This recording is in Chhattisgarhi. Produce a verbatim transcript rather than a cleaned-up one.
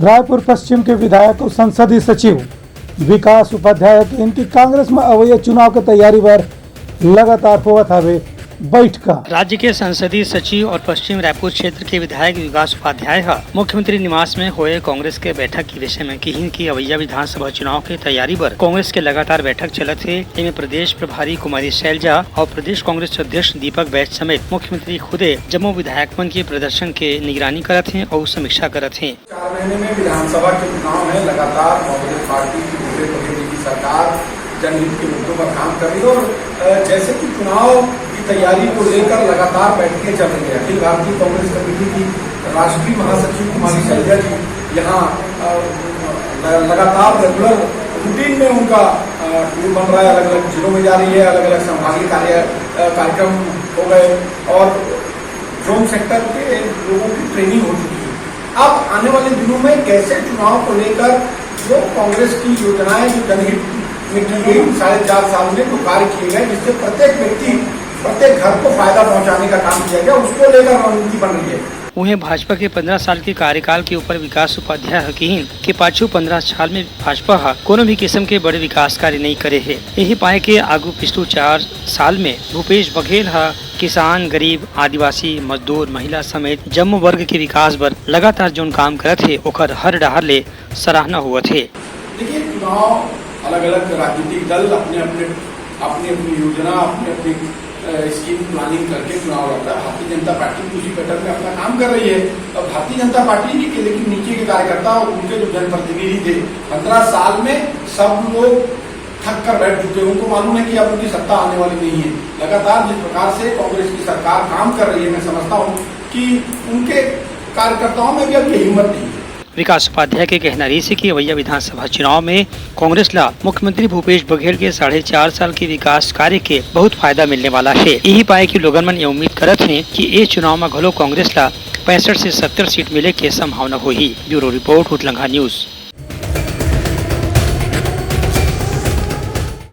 रायपुर पश्चिम के विधायक अउ संसदीय सचिव विकास उपाध्याय ह कहिन कि कांग्रेस म अवइया चुनाव के तैयारी बर लगातार होवत हावे बइठका। राज्य के संसदीय सचिव और पश्चिम रायपुर क्षेत्र के विधायक विकास उपाध्याय ह मुख्यमंत्री निवास में होए कांग्रेस के बैठक के विषय में किहिन कि अवइया विधानसभा चुनाव के तैयारी बर कांग्रेस के लगातार बैठक चलत हे। एमे प्रदेश प्रभारी कुमारी शैलजा और प्रदेश कांग्रेस अध्यक्ष दीपक बैज समेत मुख्यमंत्री खुदे जम्मो विधायक मन के प्रदर्शन के निगरानी करत हे और समीक्षा करत हे। चार महीने में विधानसभा के चुनाव हैं, लगातार कांग्रेस पार्टी की भूपेश बघेल जी की सरकार जनहित के मुद्दों पर काम कर रही है और, अ, जैसे कि चुनाव की तैयारी को लेकर लगातार बैठकें चल रही है। अखिल भारतीय कांग्रेस कमेटी की राष्ट्रीय महासचिव कुमारी शैलजा जी यहाँ, अ, ल-, लगातार रेगुलर रूटीन में उनका, अ, टूर बन रहा है, अलग-अलग जिलों में जा रही है, अलग-अलग संभागीय कार्य, अ, कार्यक्रम हो गए और जोन सेक्टर के लोगों की ट्रेनिंग हो चुकी है। अब आने वाले दिनों में कैसे चुनाव को लेकर जो कांग्रेस की योजनाएं जो जनहित में की गई, साढ़े चार साल में जो कार्य किए गए, जिससे प्रत्येक व्यक्ति, प्रत्येक घर को फायदा पहुंचाने का काम किया गया, उसको लेकर रणनीति बन रही है। उहें, भाजपा के पंद्रह साल के कार्यकाल के ऊपर विकास उपाध्याय ह किहिन कि पाछू पंद्रह साल में भाजपा ह कोनो भी किस्म के बड़े विकास कार्य नइ करे हे। यही पाए के आगू पिछलू चार साल में भूपेश बघेल ह किसान, गरीब, आदिवासी, मजदूर, महिला समेत जम्मो वर्ग के विकास बर लगातार जोन काम करत हे, ओकर हर डहार ले सराहना होवत हे। देखिए, चुनाव, अलग-अलग राजनीतिक दल अपने-अपने, अपनी-अपनी योजना, अपनी-अपनी, अ, स्कीम प्लानिंग करके चुनाव लड़ता है। भारतीय जनता पार्टी भी उसी पैटर्न में अपना काम कर रही है। और भारतीय जनता पार्टी के, लेकिन नीचे के कार्यकर्ता और उनके जो जनप्रतिनिधि थे, पन्द्रह साल में सब लोग थक कर बैठ चुके हैं। उनको मालूम है कि अब उनकी सत्ता आने वाली नहीं है। लगातार जिस प्रकार से कांग्रेस की सरकार काम कर रही है, मैं समझता हूँ कि उनके कार्यकर्ताओं में भी अब ये हिम्मत नहीं है। विकास उपाध्याय के कहना रहिस हे कि अवइया विधानसभा चुनाव में कांग्रेस ला मुख्यमंत्री भूपेश बघेल के साढ़े चार साल के विकास कार्य के बहुत फायदा मिलने वाला हे। यही पाए कि लोगन मन ये उम्मीद करत हे कि ए चुनाव में घलो कांग्रेस ला पैंसठ से सत्तर सीट मिले के संभावना होही। Bureau report, Utlangha news.